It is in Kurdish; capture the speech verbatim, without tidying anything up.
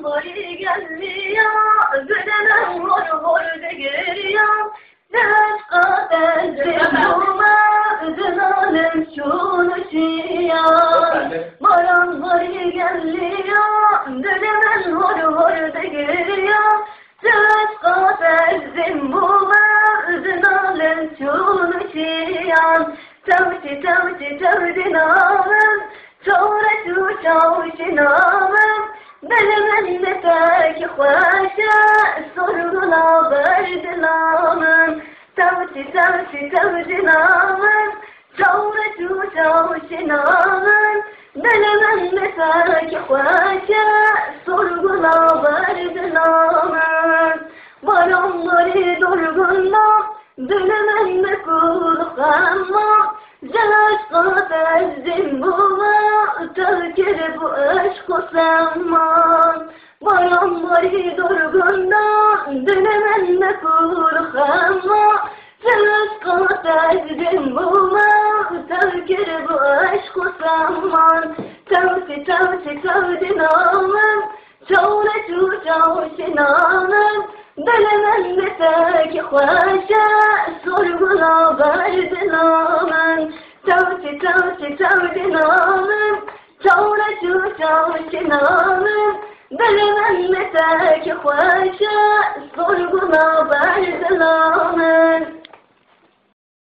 Hor geliya, dilê min hor hor digiriya. Eşqa te zindûme, zilalim çûn çiya. Baran hor geliya, dilê min hor hor digiriya. Eşqa te zindûme, zilalim çûn çiya. Tewtî, tewtî, tewtî namim. Çawre tu çawşîna min, dilê min ne pekî xweş e, sorgula ber dila min. Tewtî, tewtî, tewtîna min, çawre tu çawşîna min, dilê min ne pekî xweş e, sorgula ber dila min. Baran barî dorguna, dilê min ne kul xema. Ji eşqa te ez din bûme, te kiribû eşq û sema. Baran barî dorgunda, dilê min ne kul xema. Ji eşqa te ez din bûme, te kiribû eşq û sema. Tewtî, tewtî, tewtîna min, çawre tu çawşîna min, dilê min ne pekî xweş e, sorgula ber dila min. Tewtî, tewtî, tewtîna min, çawre tu çawşîna min, dilê min ne pekî xweş e, sorgula ber dila min.